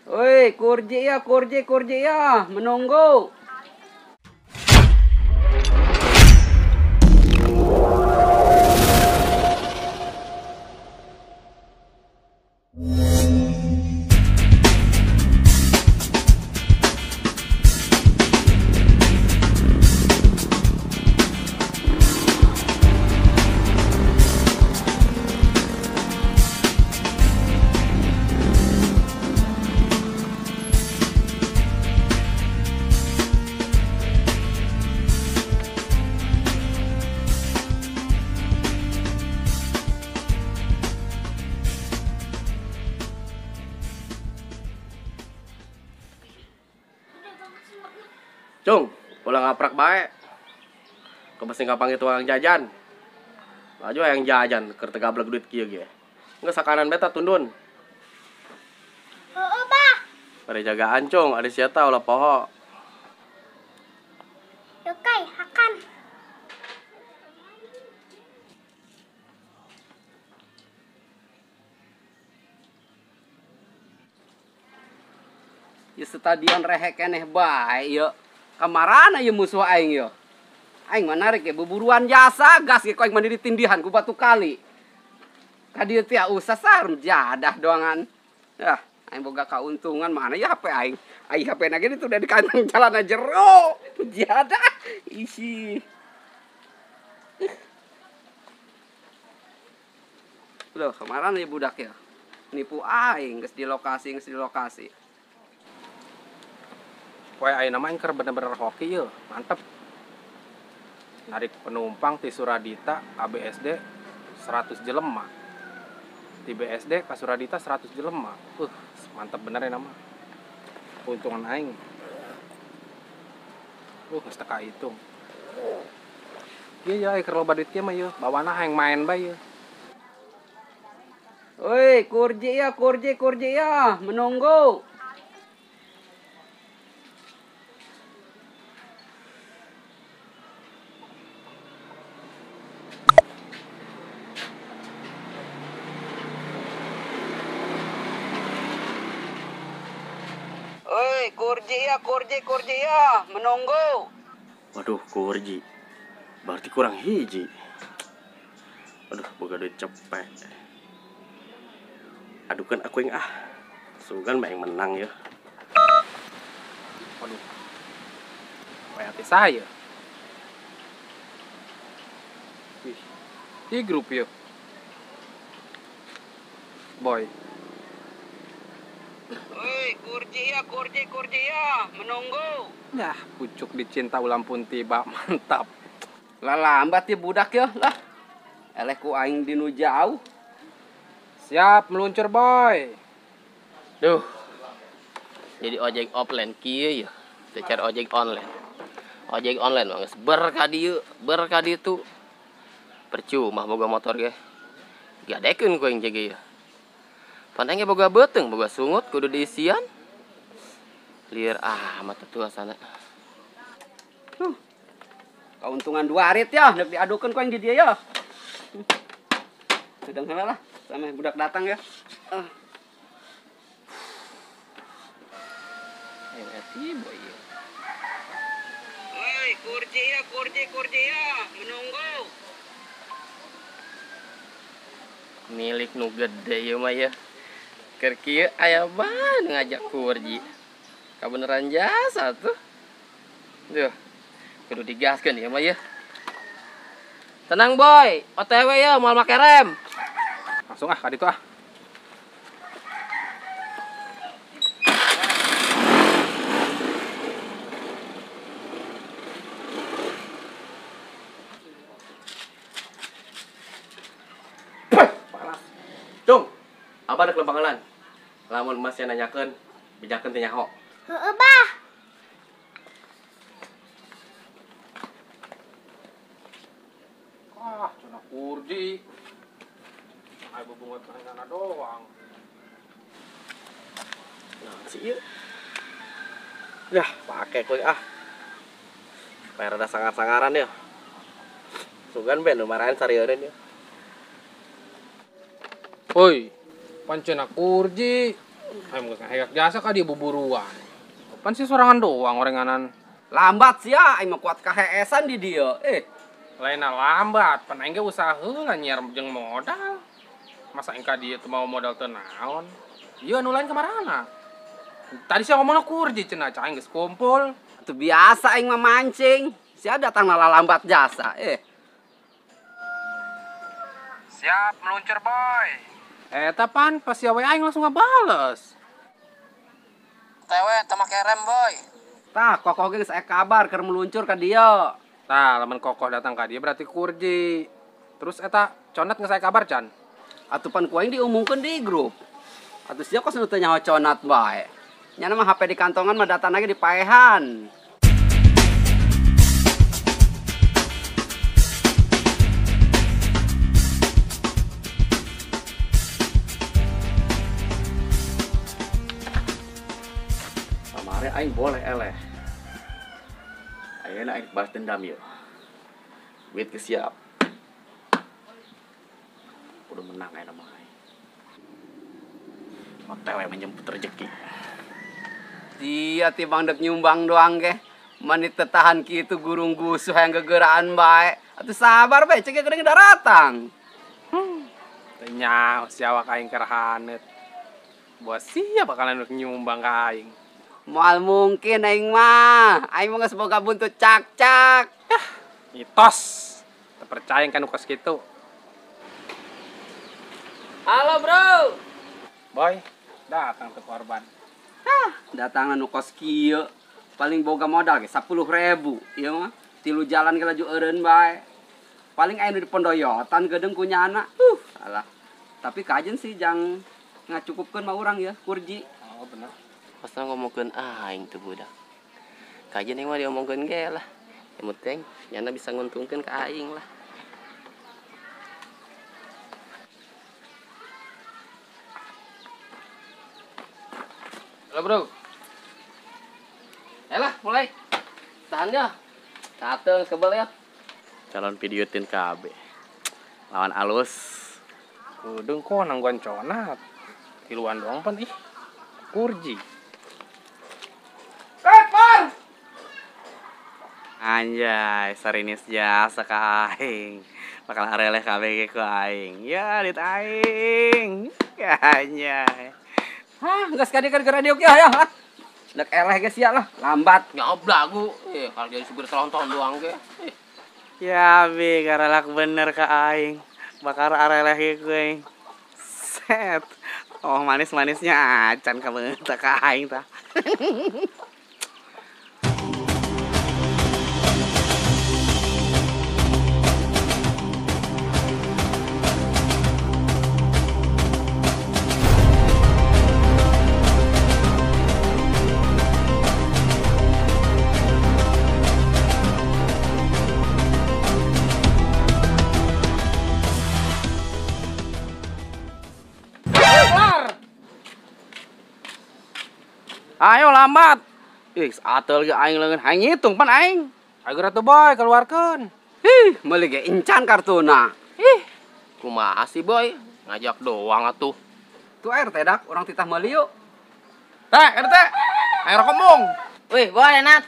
Oi, kurji ya, kurji, kurji ya, menunggu. Cung, ulah ngaprak bae. Kebesing kapanggih tukang jajan. Laju yang jajan keur teu gablek duit kieu ge. Geus sakanan beta tundun. Heueuh, Bah. Bari jagaan, Cung, ada sia ta ulah poho. Dekai, hakan. Ya stadion rehek keneh bae ieu. Kamarana ieu musuh aing ieu. Aing mah narik ya buburuan jasa gas ge ku aing mah ditindihan ku batu kali. Ka dieu teh usah sarem jadah doangan. Yah, aing boga kauntungan mana ya HP aing. Aing HP na ge itu udah di kantong celana jero. Jadah isi. Loh, kamarana ieu budak ya. Nipu aing geus di lokasi, geus di lokasi. Poe ayeuna mah keur bener-bener hoki yeuh, mantep. Narik penumpang ti Suradita ABSD 100 jelema. Ti BSD ka Suradita 100 jelema. Mantep bener ya nama. Keuntungan aing. Geus teu kahitung. Ieu ya keur loba duit kieu mah yeuh, bawana hayang main bae yeuh. Oi, kurji ya, kurji, kurji ya, menunggu. Oi, kurji ya, kurji, kurji ya, menunggu. Waduh, kurji. Berarti kurang hiji. Aduh, boga duit cepet. Adukan aku yang ah. Sugan mah yang menang ya. Waduh. Kayak hati saya. Wih, di grup ya. Boy. Oi, kurji ya, kurji, kurji ya, menunggu. Yah, pucuk dicinta ulang pun tiba, mantap. Lah lambat ya budak ya, lah. Eleh ku aing dinu jauh. Siap meluncur, boy. Duh. Jadi ojek offline kieu ya. Teu cari ojek online. Ojek online mah geus berkah dieu, berkah ditu. Percuma boga motor ge. Gadekeun ku aing jege ya. Pandang ge boga beuteung, boga sungut kudu diisian. Lieur ah mata tua sana. Keuntungan 2 rit ya, nek diadukeun ku aing di dieu ya. Sedang heula lah, sama budak datang ya. Ayo tiba ieu. Oi, kurji ya, kurji, kurji ya, menunggu. Milik nu gede ieu mah ya. Keur kieu aya bae ngajak kurji. Kabeneran jasa tuh. Duh. Kudu digaskeun ieu mah ya. Tenang boy, OTW ya, moal make rem. Langsung ah, ka ditu ah. Panas. Cung, abah rek lempangelan. Lamun mas yang nanyakeun, bejakeun teh nyaho. Heueuh, Bah. Ah, cenah kurji. Ayo bubungut kana doang. Nah, si ieu. Yah, pake kuy ah. Supaya rada sangar-sangaran ya. Sugan ben marahan sarieun ya. Woi, pancen kurji. Aing geus ngahegak jasa ka dia buburuan. Pan sih sorangan doang orenganan. Lambat sia, aing mah kuat kaheesan di dieu. Lainna lambat, pan aing ge usaha heula nyiar jeung modal. Masa aing ka dieu teu mau modal teu naon? Ieu anu lain kamarana? Tadi sia ngomongna kurji cenah, cah aing geus kumpul. Atuh biasa aing mah mancing. Sia datang malah lambat jasa. Siap meluncur, Boy. Eta pan pas sia we aing langsung ngabales. Tewe teu make rem, Boy. Tah, kokoh ge geus aya kabar keur meluncur ka dieu. Tah, lamun kokoh datang ka dieu berarti kurji. Terus eta conat geus aya kabar can? Atuh pan ku aing diumumkeun di grup. Atuh sia kos nu teu nyaho conat bae. Nyana mah HP di kantongan mah datang lagi di paehan. Kamari aing boleh eleh. Ayeuna aing balas dendam yeuh. Duit geus siap. Kudu menang ayeuna mah aing. OTW menjemput rezeki. Dia timbang dek nyumbang doang ge. Manit tetahan kitu gurung gusuh yang gegeraan bae. Atuh sabar bae cek geuning daratang. Teu nyaho si awak aing keur haneut. Buat sia bakalan dek nyumbang ka aing. Moal mungkin aing mah. Aing mah geus boga buntut cak-cak. Mitos. Teu percaya kan kos kitu. Halo, Bro. Boy, datang tuh korban. Hah, datang anu kos kieu. Paling boga modal ge 10.000 ieu mah. Tilu jalan ge laju eureun bae. Paling aya nu di pondoyotan geudeung ku nyana. Alah. Tapi kajen sih jang ngacukupkeun mah urang ya, kurji. Oh, bener. Pasna ngomongkeun aing tuh budak. Kajen aing mah diomongkeun ge lah. Yang penting nyana bisa nguntungkeun ka aing lah. Halo, Bro. Ayolah, mulai. Tahan ya. Tateng kebel ya. Calon videotin KB. Lawan alus. Kudu kok nangguan conat. Tiluan doang pan ih. Kurji. Par. Anjay, sarinis jasa ka aing. Bakal areleh KB ge ku aing. Ya, dit aing. Ya, anjay. Hah, geus ka dieu keur radio kieu ya. Dek eleh ge sia lah, lambat. Nyoblagu. Kalau jadi supir tronton doang ge. Ya, bi karalak bener ka aing. Bakal areleh ge ku aing. Set. Oh, manis-manisnya acan ka beungeut ka aing tah. Ayo lambat. Ih, atel ge aing leungeun aing ngitung pan aing. Ayo atuh Boy, keluarkeun. Ih, meuli ge incan kartuna. Ih, kumaha sih Boy? Ngajak doang atuh. Tuh RT dak, urang titah meuli yuk. Teh, RT. Ayo rokok mung. Wih, boleh Nat.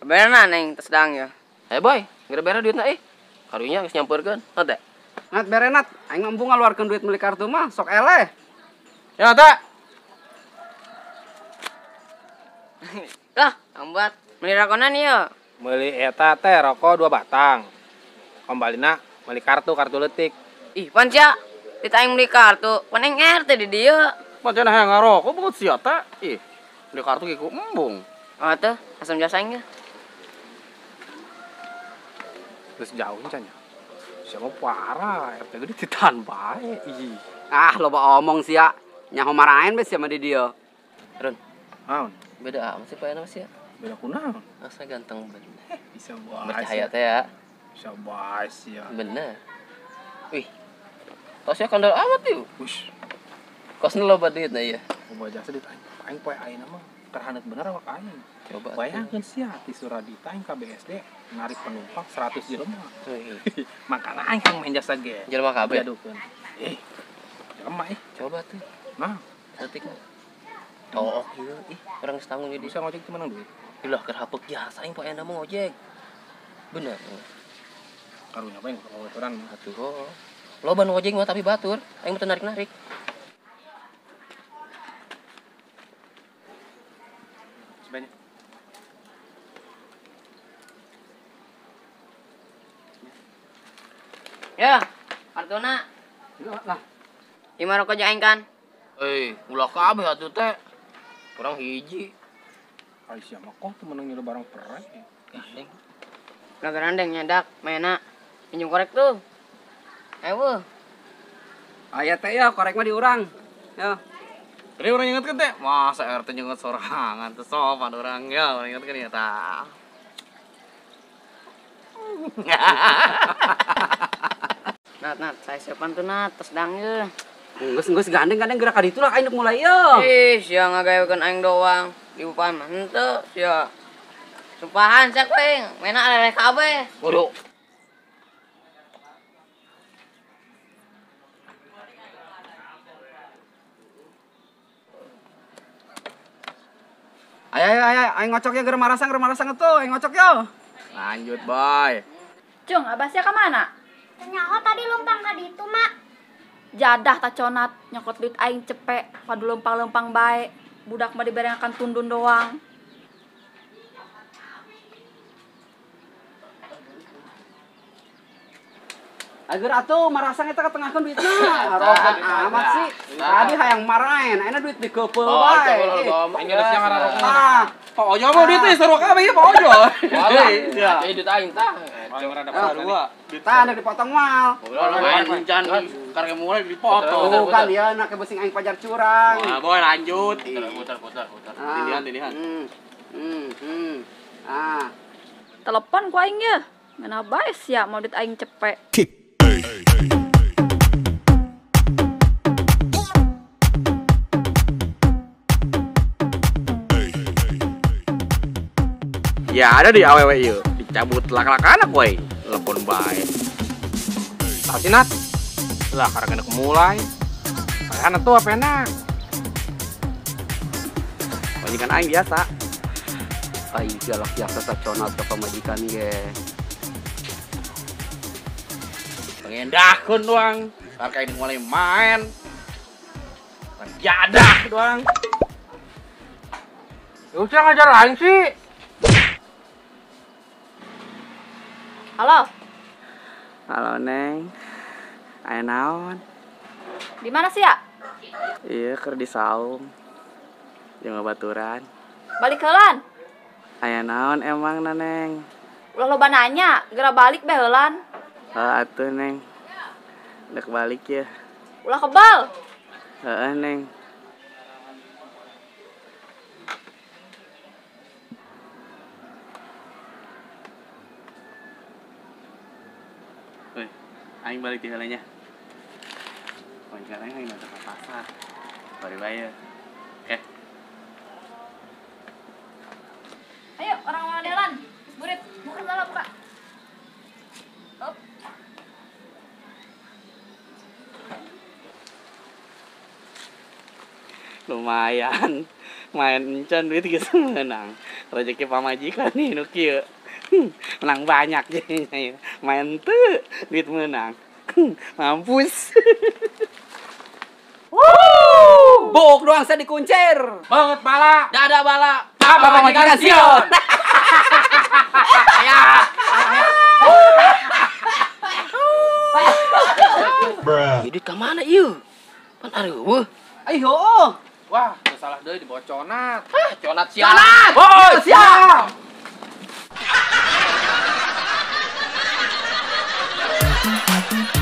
Bener neng tes dang ya. Eh Boy, geura duitna ih. Karunya geus nyampeurkeun. Heuh teh. Nat berenat, aing mah embung ngaluarkeun duit meuli kartu mah sok eleh. Ya teh. Lah, ambat. Meuli rakonan ieu. Meuli eta teh rokok 2 batang. Kembalina meuli kartu leutik. Ih, pan sia. Tita aing meuli kartu, pan aing RT di dieu. Pan cenah hayang ngarokok beungeut sia teh. Ih, meuli kartu ge ku embung. Oh teh, asam jasa aing ge. Terus jauh nya. Siapa parah, RT gede ditahan bae. Ih. Ah, loba omong sia. Nyaho maraen bae sia mah di dieu. Run. Naon? Beda amat sih paena mah sia. Beda kunaon? Asa ganteng bener. Bisa bae. Bercahaya teh ya. Bisa bae sia. Bener. Wih. Tosnya kandel amat yuk. Wush. Kosna loba duit na ieu. Loba jasa ditanya. Aing poe ayeuna mah terhaneut bener awak aing. Coba. Bayangkeun sia ti Suradita aing ka BSD narik penumpang 100 jelema. Makana aing kang main jasa ge. Jelema kabeh. Diadukeun. Lemah ih. Coba tuh. Nah, saeutik. Oh, ieu ih, urang geus tanggung jadi. Bisa ngojek teu menang duit. Ilah keur hapek jasa aing poe enda mah ngojek. Bener. Karunya bae kalau baturan atuh. Oh. Loba nu ngojek mah tapi batur, aing mah teu narik-narik. Sebanyak. Ya, kartuna. Lah. Lima rokok aja aing kan. Ulah kabeh atuh teh. Kurang hiji. Ai sia mah kok teu meunang nyilu barang perai. Gandeng. Ulah gandeng nyedak, mainna. Pinjam korek tuh. Ayo. Aya teh ya korek mah di urang. Ya. Tadi urang ingetkeun teh, masa RT nyenget sorangan teh sopan urang ya, urang ingetkeun ya tah. Nat, nat, saya siapan tuh nat, tes dang ye. Geus gandeng gerak ka ditu lah aing mulai ye. Ih, sia ngagawekeun aing doang. Di upahan mah henteu sia. Sumpahan sia ku aing, mainna areleh kabeh. Bodoh. Ayo ayo aing ngocok ya geura marasang tuh, aing ngocok yo. Lanjut, boy. Cung, abah sia ka mana? Nyaho tadi lumpang ka ditu, Mak. Jadah taconat nyokot duit aing cepek, padu lempang-lempang bae. Budak mah diberengakan tundun doang. Agar atuh marasang eta katengahkeun duitna. Rogan amat sih. Tadi hayang maraen, ayeuna duit dikeupeuh bae. Aing geus ngararok. Tah, Pak Ojo mah duit teh sarua kabeh ieu Pak Ojo. Walah, duit aing tah. Dua. Tah anu dipotong mal. Main encan karek mulai dipotong. Bukan dia nak kebesing aing pajar curang. Nah, boy lanjut. Putar. Tindihan. Ah. Telepon ku aing ye. Ngeunah bae sia mau duit aing cepek. Ya ada di awewe ieu, dicabut lak-lakan aku we, telepon bae. Tah sih Nat. Lah karena geus mulai. Tahan atuh apa enak. Majikan aing biasa. Aing galak biasa taconat ka pamajikan ge. Pengendahkeun doang, karek aing mulai main. Jadah doang. Ya udah ngajar aing sih. Halo. Halo Neng. Aya naon? Di mana sih ya? Iya, keur di saung. Jeung babaturan. Balik heulan. Aya naon emang na Neng? Ulah loba nanya, geura balik bae heulan. Heuh atuh Neng. Dek balik ya. Ulah kebal. Heeh Neng. Aing balik di heulanya. Majikan aing aing ke pasar. Bari bae. Oke. Ayo orang mana jalan. Burit, buka salah buka. Up. Lumayan. Main encan duit geus meunang. Rezeki pamajikan nih nu kieu. Menang banyak jadinya. Main tuh duit menang. Mampus. Wuh, bok doang saya dikuncir. Banget bala. Dada bala. Apa pamajikan sion. Ya. Duit ka mana ieu? Pan areueuh. Ai heueuh. Wah, salah deui dibawa conat. Hah, conat siap. Conat. Oh, siap. Thank you.